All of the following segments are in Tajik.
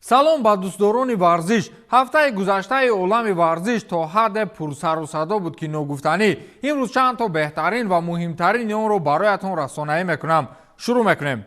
Салом ба дӯстдорони варзиш. Ҳафтаи гузаштаи олами варзиш то ҳадде пурсару садо буд, ки ногуфтанӣ. Имрӯз чанд то беҳтарин ва муҳимтарини онро бароятон расонаӣ мекунам. Шурӯъ мекунем.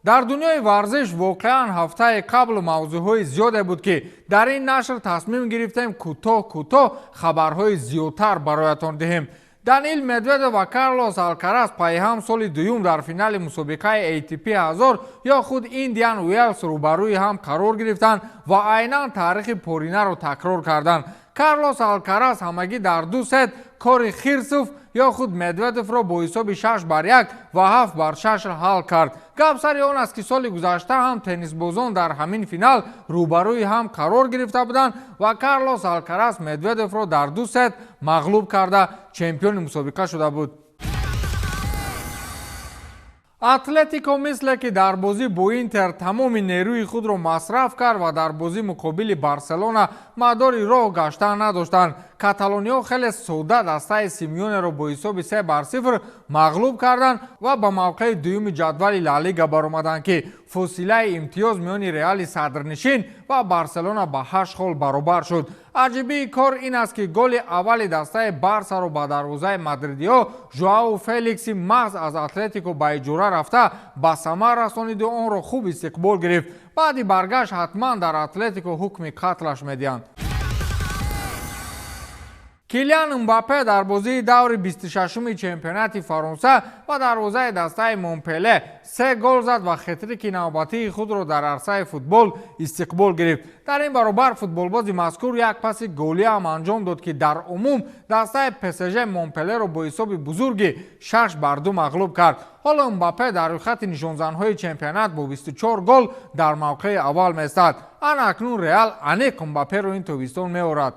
Дар дунёи варзиш воқеан ҳафтаи қабл мавзӯъҳои зиёде буд, ки дар ин нашр тасмим гирифтем кӯтоҳ кӯтоҳ хабарҳои зиёдтар бароятон диҳем. Даниил Медведев ва Карлос Алкарас пайҳам соли дуюм дар финали мусобиқаи ATP 1000 ё худ Индиан Уэллс рӯбарӯи ҳам қарор гирифтанд ва айнан таърихи поринаро такрор карданд. Карлос Алкарас ҳамагӣ дар ду сет кори Хирсов ё худ Медведевро бо ҳисоби 6-1 ва 7-6 ҳал кард. Гап сари он аст, ки соли гузашта ҳам теннисбозон дар ҳамин финал рӯбарӯи ҳам қарор гирифта буданд ва Карлос Алкарас Медведевро дар ду сет мағлуб карда чемпиони мусобиқа шуда буд. Атлетико мисле ки дар бозӣ бо Интер тамоми нерӯи худро масраф кард ва дар бозӣ муқобили Барселона мадори роҳ гаштан надоштанд. Каталониҳо хеле содда дастаи Симеонеро бо ҳисоби 3-0 мағлуб карданд ва ба мавқеи дуюми ҷадвали Ла Лига баромаданд, ки фосилаи имтиёз миёни Реали садрнишин ва Барселона ба 8 хол баробар шуд. Аҷибии кор ин аст, ки голи аввали дастаи Барсаро ба дарвозаи мадридиҳо Жоау Феликси маҳз аз Атлетико ба иҷора рафта ба самар расониду онро хуб истиқбол гирифт. Баъди баргашт ҳатман дар Атлетико ҳукми қатлаш медиҳанд. Килиан Мбаппе дар бозии даври 26-уми чемпионати Фаронса ба дарвозаи дастаи Монпеле се гол зад ва хетрики навбатии худро дар арсаи футбол истиқбол гирифт. Дар ин баробар футболбози мазкур як паси голиам анҷом дод, ки дар умум дастаи ПСЖ Монпелеро бо ҳисоби бузурги 6-2 мағлуб кард. Ҳоло Мбаппе дар рӯйхати нишонзанҳои чемпионат бо 24 гол дар мавқеи аввал меистад. Ана акнун Реал аниқ Мбапперо ин тобистон меорад.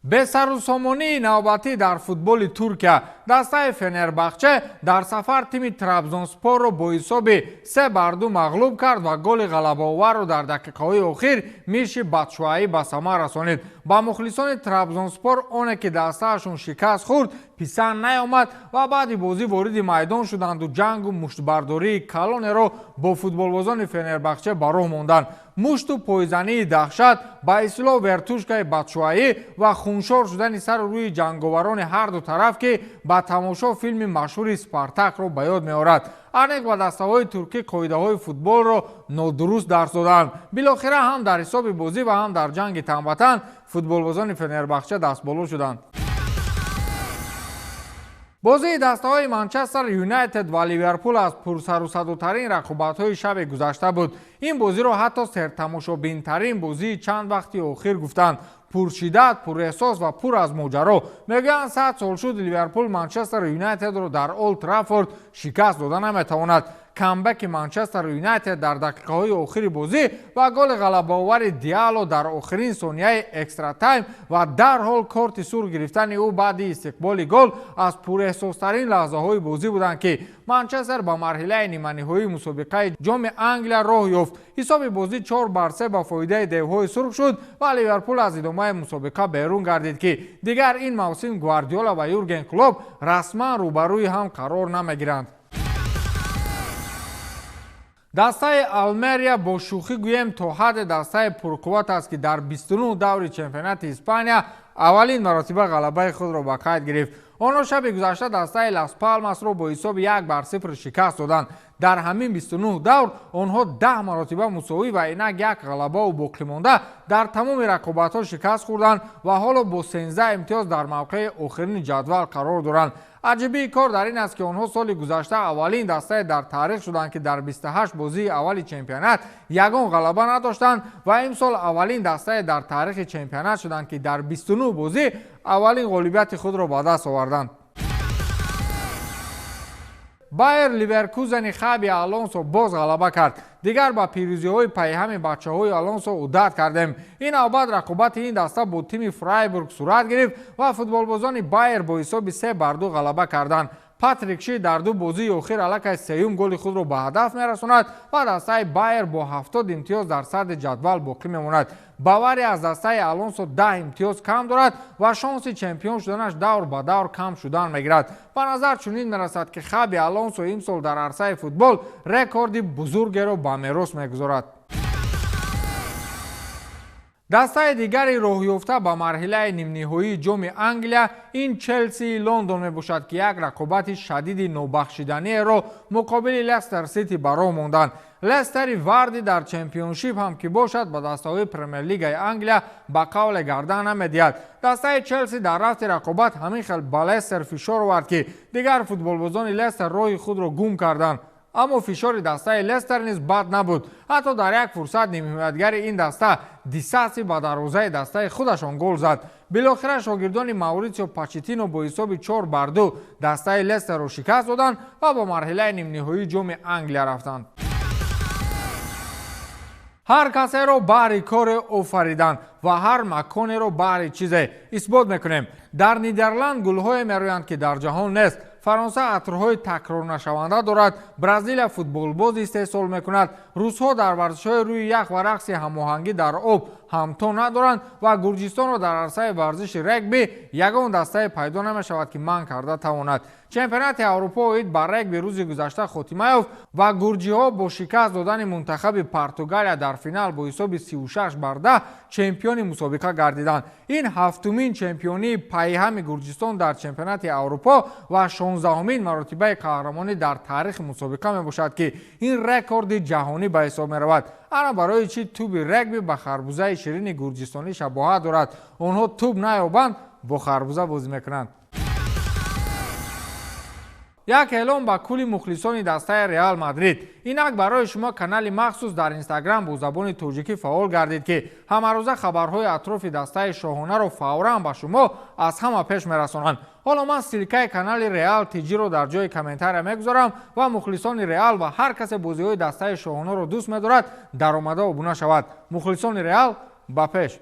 Бесарусомонии навбатӣ дар футболи Туркия. Дастаи Фенербахче дар сафар тими Трабзонспорро бо ҳисоби 3-2 мағлуб кард ва голи ғалабаоварро дар дақиқаҳои охир Миши Батшуаӣ ба самар расонид. Ба мухлисони Трабзонспор оне ки дастаашон шикаст хӯрд, писанд наёмад ва баъди бозӣ вориди майдон шуданду ҷангу муштбардории калонеро бо футболбозони Фенербахче ба роҳ монданд. Мушту пойзании даҳшат, ба истилоҳ вертушкаи Батшуаӣ ва хуншор шудани сару рӯи ҷанговарони ҳарду тараф, ки ба тамошо филми машҳури Спартакро ба ёд меорад. Аниқ ба дастаҳои туркӣ қоидаҳои футболро нодуруст дарс доданд. Билохира ҳам дар ҳисоби бозӣ ва ҳам дар ҷанги танбатан футболбозони Фенербахча дастболо шуданд. Бозии дастаҳои Манчестер Юнайтед ва Ливерпул аз пурсарусадотарин рақобатҳои шаби гузашта буд. Ин бозиро ҳатто сертамошобинтарин бозии чанд вақти охир гуфтанд. Пуршиддат, пурэҳсос ва пур аз моҷаро. Мегӯянд, 100 сол шуд Ливерпул Манчестер Юнайтедро дар Олд Траффорд шикаст дода наметавонад. Камбеки Манчестер Юнайтед дар дақиқаҳои охири бозӣ ва голи ғалабаовари Диало дар охирин сонияи экстратайм ва дарҳол корти сур гирифтани ӯ баъди истиқболи гол аз пурэҳсостарин лаҳзаҳои бозӣ буданд, ки Манчестер ба марҳилаи ниманиҳоии мусобиқаи Ҷоми Англия роҳ ёфт. Ҳисоби бозӣ 4-3 ба фоидаи девҳои сурх шуд ва Ливерпул аз идомаи мусобиқа берун гардид, ки дигар ин мавсим Гвардиола ва Юрген Клоп расман рӯбарӯи ҳам қарор намегиранд. Дастаи Алмерия бо шӯхӣ гӯем то ҳадде дастаи пурқувват аст, ки дар 29 даври чемпионати Испания аввалин маротиба ғалабаи худро ба қайд гирифт. Онҳо шаби гузашта дастаи Лас Палмасро бо ҳисоби 1-0 шикаст доданд. Дар ҳамин 29 давр онҳо 10 маротиба мусовӣ ва инак як ғалабаву боқимонда дар тамоми рақобатҳо шикаст хӯрданд ва ҳоло бо 13 имтиёз дар мавқеи охирини ҷадвал қарор доранд. Аҷибии кор дар ин аст, ки онҳо соли гузашта аввалин дастае дар таърих шуданд, ки дар 28 бозии аввали чемпионат ягон ғалаба надоштанд ва имсол аввалин дастае дар таърихи чемпионат шуданд, ки дар 29 бозӣ аввалин ғолибияти худро ба даст оварданд. Байер Ливеркузени Хаби Алонсо боз ғалаба кард. Дигар ба пирӯзиҳои пайҳами бачаҳои Алонсо одат кардем. Ин навбат рақобати ин даста бо тими Фрайбург сурат гирифт ва футболбозони Байер бо ҳисоби 3-2 ғалаба карданд. Патрик Ши дар ду бозии охир аллакай сеюм голи худро ба ҳадаф мерасонад ва дастаи Байер бо 70 имтиёз дар садри ҷадвал боқӣ мемонад. Бавария аз дастаи Алонсо 10 имтиёз кам дорад ва шонси чемпион шуданаш давр ба давр кам шудан мегирад. Ба назар чунин мерасад, ки Хаби Алонсо имсол дар арсаи футбол рекорди бузургеро ба мерос мегузорад. Дастаи дигари роҳёфта ба марҳилаи нимниҳоии ҷоми Англия ин Челсии Лондон мебошад, ки як рақобати шадиди нобахшиданиеро муқобили Лестер Сити ба роҳ монданд. Лестери Варди дар чемпионшип ҳам ки бошад, ба дастаҳои Премер-лигаи Англия ба қавле гардан намедиҳад. Дастаи Челси дар рафти рақобат ҳамин хел ба Лестер фишор овард, ки дигар футболбозони Лестер роҳи худро гум карданд. Аммо фишори дастаи Лестер низ бад набуд. Ҳатто дар як фурсат нимҳимоятгари ин даста Дисаси ба дарвозаи дастаи худашон гол зад. Билохира шогирдони Мауритсио Почеттино бо ҳисоби 4-2 дастаи Лестерро шикаст доданд ва ба марҳилаи нимниҳоии ҷоми Англия рафтанд. Ҳар касеро баҳри коре офариданд ва ҳар маконеро баҳри чизе исбот мекунем. Дар Нидерланд гулҳое мерӯянд, ки дар ҷаҳон нест. Фаронса атрҳои такрорнашаванда дорад. Бразилия футболбоз истеҳсол мекунад. Русҳо дар варзишҳои рӯи ях ва рақси ҳамоҳангӣ дар об ҳамто надоранд ва Гурҷистонро дар арсаи варзиши регби ягон дастае пайдо намешавад, ки манъ карда тавонад. Чемпионати Аврупо оид ба регби рӯзи гузашта хотима ёфт ва гурҷиҳо бо шикаст додани мунтахаби Португалия дар финал бо ҳисоби 36-10 чемпиони мусобиқа гардиданд. Ин ҳафтумин чемпионии пайҳами Гурҷистон дар чемпионати Аврупо ва 16-умин маротибаи қаҳрамонӣ дар таърихи мусобиқа мебошад, ки ин рекорди ҷаҳонӣ ба ҳисоб меравад. Ана барои чӣ туби регби ба харбузаи ширини гурҷистонӣ шабоҳат дорад. Онҳо туб наёбанд, бо харбуза бозӣ мекунанд. Як эълон ба кулли мухлисони дастаи Реал Мадрид. Инак барои шумо канали махсус дар Инстаграм бо забони тоҷикӣ фаъол гардид, ки ҳамарӯза хабарҳои атрофи дастаи шоҳонаро фавран ба шумо аз ҳама пеш мерасонанд. Ҳоло ман ссылка и канали Реал Тиҷиро дар ҷои комментария мегузорам ва мухлисони Реал ва ҳар касе бозиҳои дастаи шоҳонаро дӯст медорад, даромада обуна шавад. Мухлисони Реал, ба пеш!